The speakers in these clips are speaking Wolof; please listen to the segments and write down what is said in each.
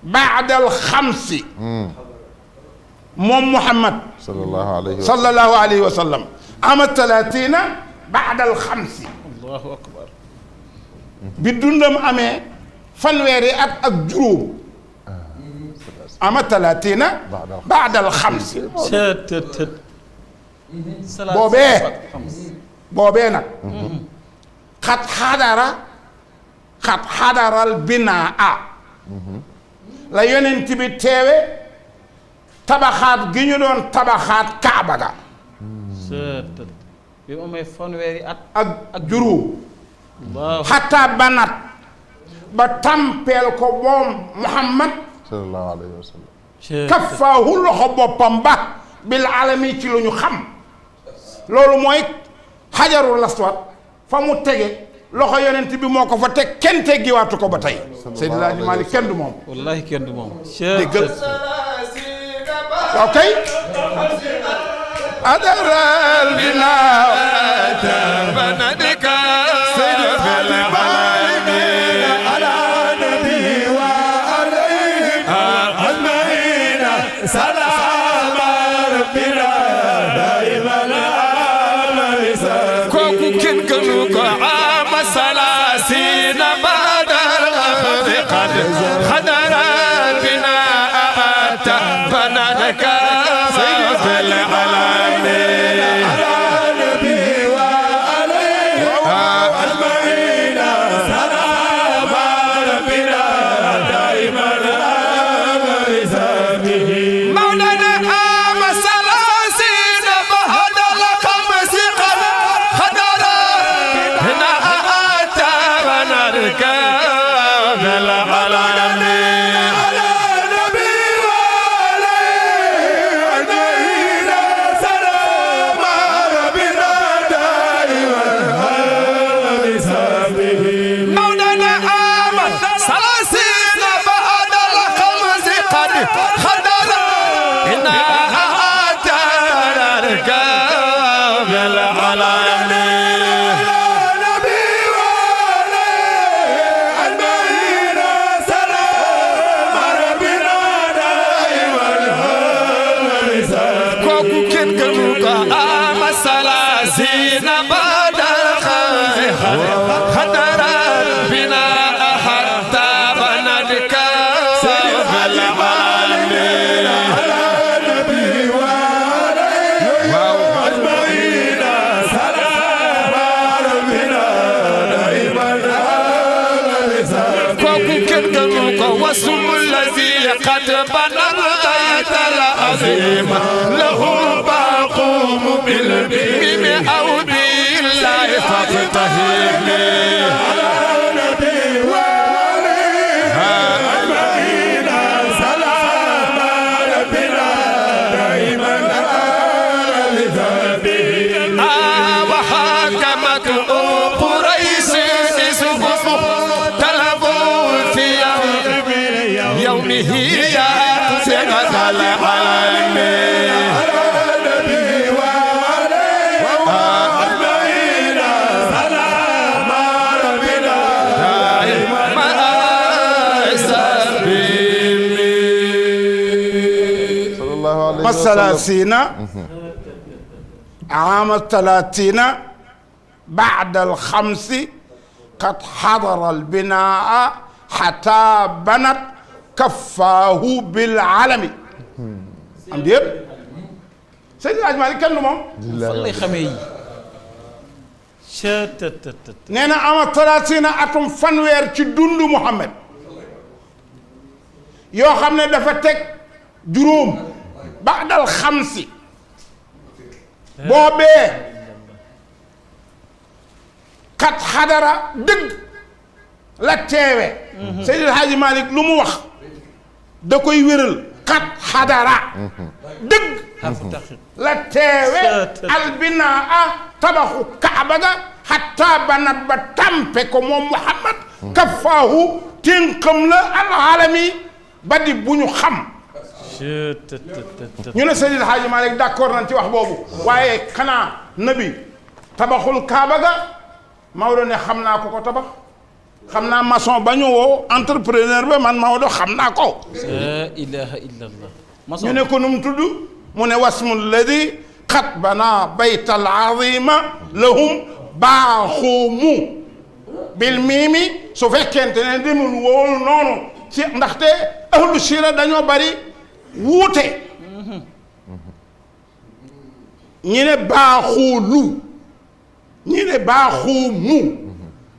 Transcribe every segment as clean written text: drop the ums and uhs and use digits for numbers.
بعد الخمس موم محمد صلى الله عليه وسلم عام 30 بعد الخمس الله أكبر بدوندم أمي فنويري أك جروب عام 30 بعد الخمس بوبينا قد حضر البناء لا يوننتي بي تيوي tabaxaat gi ñu doon tabaxaat Kaaba ga bi mu amee fanweeri at ak juróom xataa banat ba tampeel ko moom Muhammad sallallahu alayhi wa sallam kaffaahu loxo boppam ba bil alami ci lu ñu xam loolu mooy xajarul aswad fa mu tege loxo yonent bi moo ko fa teg kenn teggiwaatu ko ba tey Seydil Hadji Malick kenn du moom wallahi kenn du moom déggal اوكي ادر البناء بندك سيد العالمين على نبي وعليه اجمعين سلام ربنا دائما كوكو كن كنوكو عام 30 بعد الغفر قد حضر البناء بنادك سيد العالمين على نبي وعليه أجمعين سلام ربنا دائما بسببه مولانا عام 30 بعد الخمس قد حضر هنا أتى بنادك العالمين قد بنى البيت العظيم له باقوم بالميم او بالله فاقتهمي على نبي وعليه اجمعين سلام ربنا دائما لذنبه وحاكمت قريش اسمه طلبوا في يومه يا سيد العالمين على نبي وعليه أجمعين سلام ربنا دائما صلى الله عليه وسلم 30 عام 30 بعد الخمس قد حضر البناء حتى بنت كفاه بالعالم am déet Seydil Hadji Malick kenn du moom fan lay xamee yi nee na ama 30 atum fanweer ci dundu Muhammad yoo xam ne dafa teg juróom baadal xamsi boobee kat xadara dëgg la teewe Seydil Hadji Malick lu mu wax da koy wéral kat xadara dëgg la teewe albinaa tabaxu kaaba ga xataa banat ba tampe ko moom Muhammad kafaahu ténqam la alalami ba di bu ñu xam ñu ne Seydil Hadji Malick d'accord nañ ci wax boobu waaye xanaa nabi tabaxul kaaba ga Maodo ne xam naa ko ko tabax xam naa maçon ba ñu woo entrepreneur ba man Maodo xam naa ko. la ilaha illallah. ñu ne ko nu mu tudd mu ne wasmul ladi xat bana baytal azima lahum baaxumu bil miimi su fekkente ne demul woolu noonu ci ndaxte ahlu sira dañoo bari wuute ñi ne baaxulu ñi ne baaxumu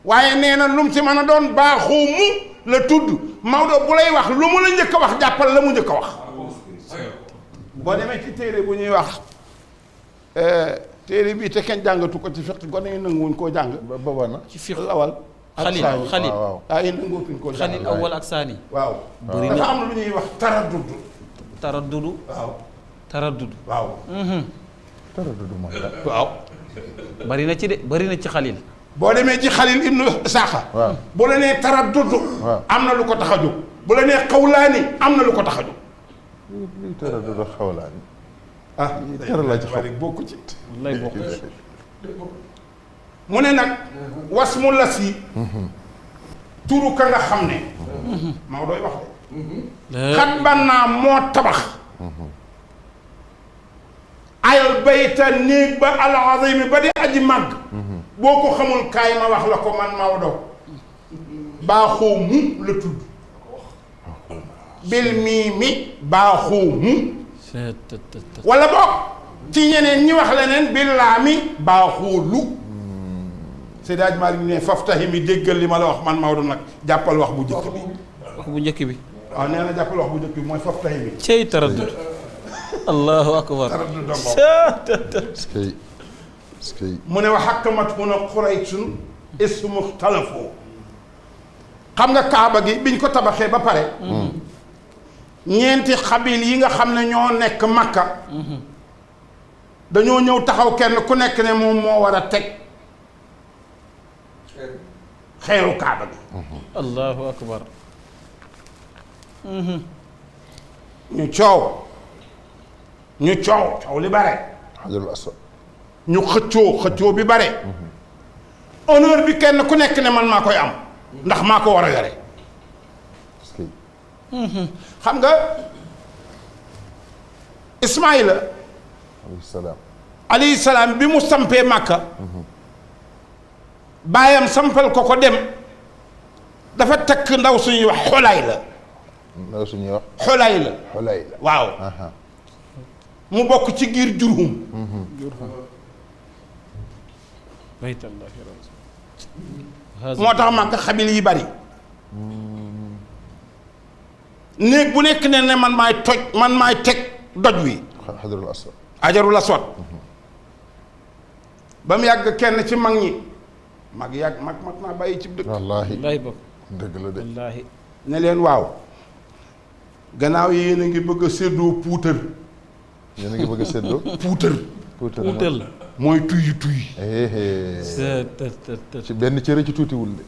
waaye nee na lu mu ci mën a doon baaxumu la tudd Maodo bu lay wax lu mu la njëkk a wax jàppal la mu njëkk a wax boo demee ci téere bu ñuy wax téere bii te kenn jàngatu ko ci fiq gone yi nanguwuñ koo jàng booba na ci fiq lawal xalil xalil ay nangootuñ koo jàng xalil awwal ak saani. waaw bëri dafa na am lu ñuy wax taraddudu taraddudu. waaw taraddudu. waaw taraddudu mooy la waaw bari na ci de bari na ci xalil. boo demee ci xalil ibnu Isaaqa waaw bu la nee taraddudu waaw am na lu ko tax a jóg bu la nee xawlaani am na lu ko tax a jóg luy taraddudu xawlaani ah dara laa ci xam bokku ci lay bokk. mu ne nag wasmu las yi turu ka nga xam ne maa dooy wax de xat bannaa moo tabax al bayta néeg ba al azimi ba di aji màgg boo ko xamul kaay ma wax la ko man Maodo baaxoo mu la tudd bil miimi baaxoo mu wala boog ci ñeneen ñi wax leneen bil laami baaxoo lu Seydi Hadji Malick ne faftahi mi déggal li ma la wax man Maodo nag jàppal wax bu njëkk bi wax bu njëkk bi. waaw nee na jàppal wax bu njëkk bi mooy faftahi mi cey taraddud. allahu akbar. taraddud dongo skay skay mu ne wa xakkamat mun a Qurayshun ismu xtalafoo xam nga kaaba gi biñ ko tabaxee ba pare ñeenti xabil yi nga xam ne ñoo nekk Makka dañoo ñëw taxaw kenn ku nekk ne moom moo war a teg xeeru kaaba gi allahu akbar. ñu coow li bare xajarul aswad ñu xëccoo bi bare honneur bi kenn ku nekk ne man maa koy am ndax maa ko war a yore skay xam nga Ismaïla alayhi salaam alayhi salaam bi mu sampee Màkka baayam sampal ko dem dafa takk ndaw suñuy wax xolaay la ndaw suñuy wax xolaay la xolay la waaw mu bokk ci giir Jurhum moo tax Màkka xabil yi bari néeg bu nekk ne man maay teg doj wi xajarul aswad ajarul aswad ba mu yàgg kenn ci mag ñi mag naa bàyyi ci dëkk wallaahi lay bokk. dëgg la de wallaahi. ne leen waaw gannaaw yéen a ngi bëgg a séddoo puutar yéen a ngi bëgg a séddoo puutar utal. mooy tuyi ci benn cëre ci tuutiwul de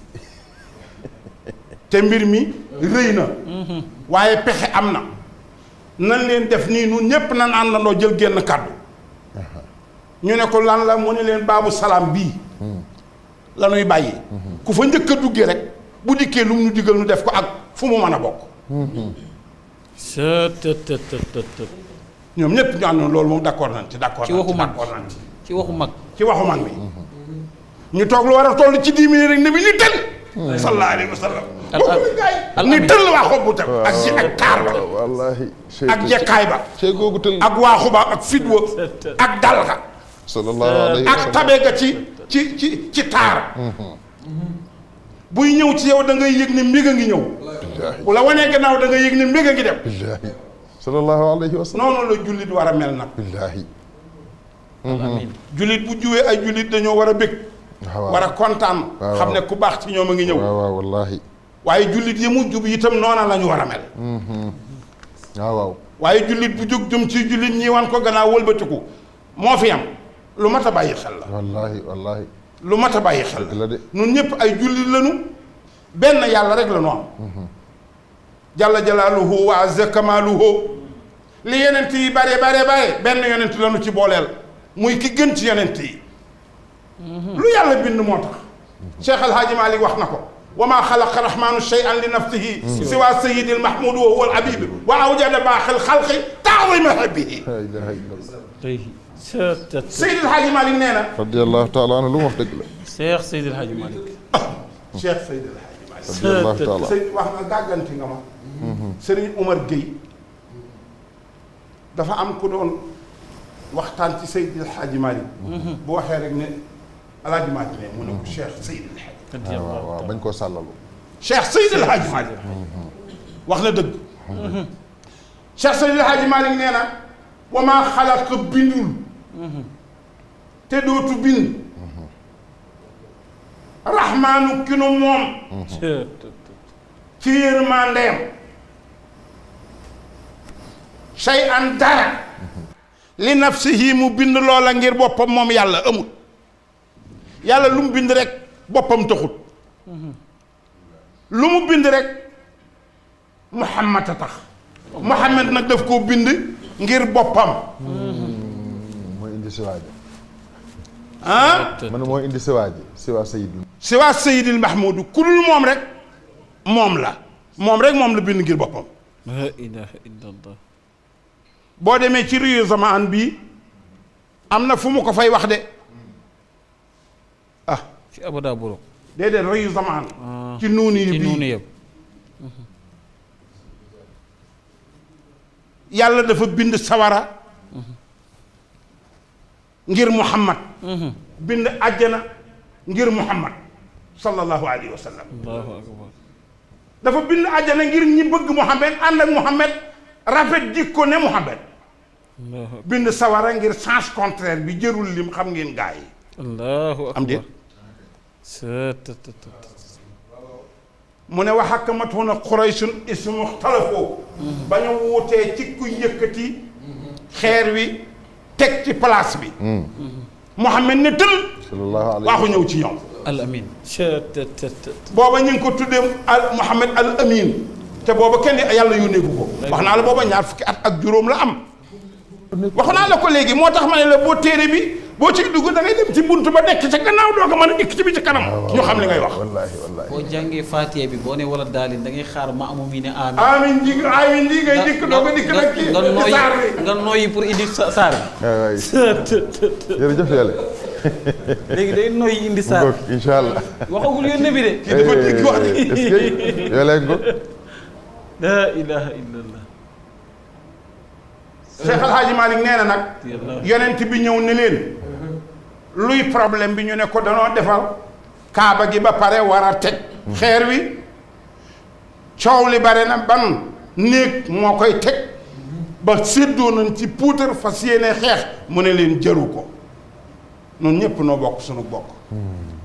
te mbir mi rëy na waaye pexe am na nan leen def nii nun ñépp nan àndandoo jël génn kàddu ñu ne ko lan la mu ne leen baabu salaam bii la ñuy bàyyi ku fa njëkk a duggee rek bu dikkee lu mu ñu digal ñu def ko ak fu mu mën a bokk ñoom ñépp ñu àndoon loolu moom d'accord nañ ci d'accord ci waxu mag nañ ci ci waxu mag. ci waxu mag mi ñu toog lu war a toll ci 10 minutes rek ne bi ni tël sallallahu alayhi wa sallam ni tëll waa xob bu tam ak taar ba wallaahi ak jekkaay ba cey googu tël ak waaxu ba ak fitwa ak dal ga sallallahu alayhi wa ak sallam tabe ga ci taar buy ñëw ci yow da ngay yëg ne mbég a ngi ñëw bu la wanee gannaaw da ngay yëg ne mbég a ngi dem billaahi sallallahu alayhi wa sallam noonu la jullit war a mel nag billaahi amiin. jullit bu juwee ay jullit dañoo war a bég war a kontaan xam ne ku baax ci ñoom a ngi ñëw waaw wallaahi waaye jullit yi mu jub itam noona la ñu war a mel waaw waaye jullit bu jóg jëm ci jullit ñi wan ko gannaaw wëlbatiku moo fi am lu mat a bàyyi xel la wallaahi lu mat a bàyyi xel dëgg la de nun ñëpp ay jullit lañu benn yàlla rek la ñu am jalla jalaaluhu wa azza kamaaluhu li yonent yi bare benn yonent lañu ci booleel muy ki gën ci yonent yi lu yàlla bind moo tax Cheikh El Hadji Malick wax na ko wa maa xalaqa rahmaanu shay'an li nafsihi siwa sayyidil mahmud wa huwa al-habib wa awjada baaxil xalqi ta'zima habbihi. la ilaha illallah. Seydil Hadji Malick nee na. radiyallahu taala anhu lu mu wax dëgg la. Cheikh Seydil Hadji Malick. Cheikh Seydil Hadji Malick. radiyallahu taala. Sëñ wax nga gàgganti nga ma. Serigne Omar Gueye dafa am ku doon waxtaan ci Seydil Hadji Malick. bu waxee rek ne El Hadji Malick ne mu ne ko Cheikh Seydil Hadji. waaw waaw bañ koo sàllalu. Cheikh Seydil Hadji Malick wax na dëgg. Cheikh Seydil Hadji Malick nee na wa maa xalaqa bindul te dootu bind rahmaanu ki nu moom ci yërmandeem shay an dara li nafsihi mu bind loola ngir boppam moom yàlla amul yàlla lu mu bind rek boppam taxut lu mu bind rek Muhammad a tax Muhammad nag daf koo bind ngir boppam. mooy indi siwaaji. ah. man mooy indi siwaaji siwaa Seydil. siwaa Seydil Mahmoud ku dul moom rek moom la moom rek moom la bind ngir boppam. la ilaha illallah. boo demee ci riyu zamaan bii am na fu mu ko fay wax de ah. ci abada boro. déedéet riyu zamaan. ci nuuni yi bii ci nuuni yëpp. yàlla dafa bind sawara ngir Muhammad. bind àjjana ngir Muhammad sallallahu alayhi wa sallam. allahu akbar. dafa bind àjjana ngir ñi bëgg Muhammad ànd ak Muhammad rafet jikko ne Muhammad. bind sawara ngir sens contraire bi jërul lim xam ngeen gaa yi. allahu akbar. am déet. mu ne wa hakkamatuna Qurayshun ismu xtalafoo ba ñu wuutee ci ku yëkkati xeer wi teg ci place bi. Muhammad ne tël. sallallahu alayhi waaxu ñëw ci ñoom. al amin. booba ñu ngi ko tuddee al Muhammad al amin te booba kenn yàlla yónneeku ko. wax naa la booba ñaar fukki at ak juróom la am. wax naa la ko léegi moo tax ma ne la boo téere bi boo ci dugg da ngay dem ci buntu ba nekk ca gannaaw doo ko mën a dikk ci bi ci kanam. ñu xam li ngay wax. wallaahi wallaahi. boo jàngee Faatiha bi boo ne wala daalin da ngay xaar ma amu mi ne amin. amiin ji amiin ji ngay dikk doo ko dikk nag ci saar bi nga nooyi pour indi saar bi. waay jërëjëf yàlla. léegi day nooyi indi saar bi. incha allah. waxagul yónne bi de. kii dafa dikk wax est-ce que yoolee ngo. la ilaha illallah. Cheikh El Hadji Malick nee na nag yonent bi ñëw ne leen luy problème bi ñu ne ko danoo defar kaaba gi ba pare war a teg xeer wi coow li bare na ban néeg moo koy teg ba séddoo nañ ci puutar fas yéene xeex mu ne leen jëru ko noonu ñëpp noo bokk sunu bokk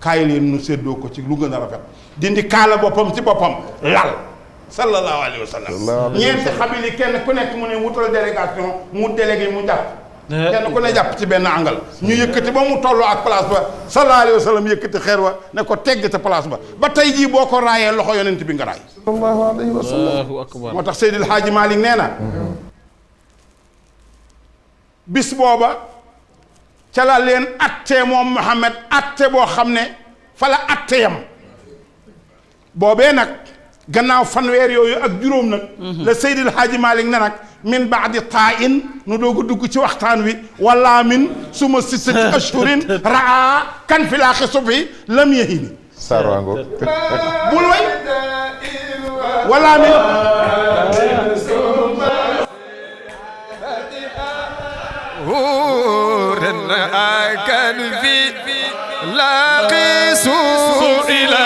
kaay leen nu séddoo ko ci lu gën a rafet dindi kaala boppam ci boppam lal sallallahu alayhi wa sallam ñeenti xabili kenn ku nekk mu ne wutal délégation mu délégué mu jàpp kenn ku ne jàpp ci benn angal ñu yëkkati ba mu tolloo ak place ba sallallahu alayhi wa sallam yëkkati xeer wa ne ko tegg ca place ba tey jii boo ko raayee loxo yonent bi nga raay sallallahu alayhi wa sallam. allahu akbar. moo tax Seydil Hadji Malick nee na bis booba ca la leen attee moom Muhammad atte boo xam ne fa la atte yam boobee nag gannaaw fanweer yooyu ak juróom nag la Seydil Hadji Malick ne nag min baadi taa-in nu doog a dugg ci waxtaan wi wala min suma sittati ashhurin raa kan fi laa xisufi lam yahini Sarwango. bul way wala min كان في لاقي سوء إلى